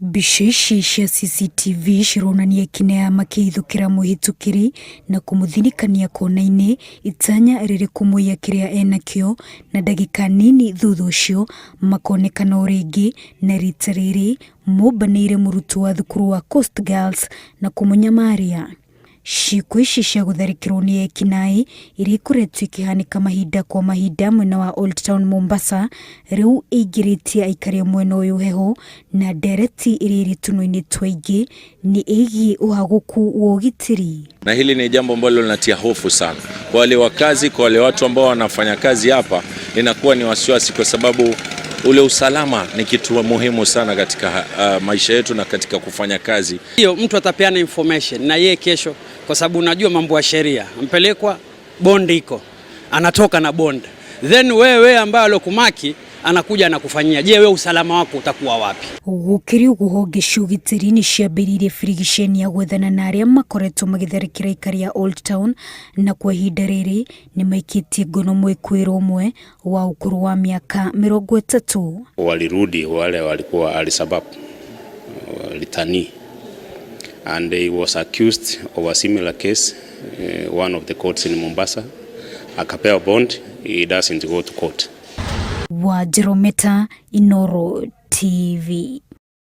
Mbica ici cia CCTV cironania kinea makĩhithũkĩra mũhĩtũkĩri na kũmũthinĩkania kona-inĩ itanya rĩrĩ kũmũiya kĩrĩa enakĩo na ndagĩka nini thutha ũcio makonekana o rĩngĩ na rita rĩrĩ mombanĩire mũrutwo wa thukuru wa Coast Girls na kũmũnyamaria. Ciĩko ici cia gũtharĩkĩrwo nĩ ekinaĩ iria ikoretwo ikĩhanĩka mahinda kwa mahinda mwena wa Old Town Mombasa, rĩu ĩingĩrĩtie aikari a mwena ũyũ heho na ndereti ĩrĩa ĩrĩ tũnua-inĩ twa aingĩ nĩ ĩgiĩ ũhagũku wa ũgitĩri. Na hili ni jambo ambalo linatia hofu sana kwa wale wakazi, kwa wale watu ambao wanafanya kazi hapa, linakuwa ni wasiwasi kwa sababu ule usalama ni kitu muhimu sana katika maisha yetu na katika kufanya kazi. Hiyo mtu atapeana information na yeye kesho, kwa sababu unajua mambo ya sheria, mpelekwa bond iko, anatoka na bond, then wewe ambaye alokumaki anakuja anakufanyia. Je, wewe usalama wako utakuwa wapi? Gũkĩrĩ ũguo honge cia ũgitĩri nĩ ciambĩrĩirie birigiceni ya gwethana na arĩa makoretwo magĩtharĩkĩra aikari a Old Town na kwa ihinda rĩrĩ nĩ maikĩtie ngono mwĩkũĩrwo ũmwe wa ũkũrũ wa mĩaka 30. Walirudi wale walikuwa Al-Shabaab returnee and he was accused of a similar case, one of the courts in Mombasa, akapewa bond. He doesn't go to court. Wa Jerometa, Inoro TV.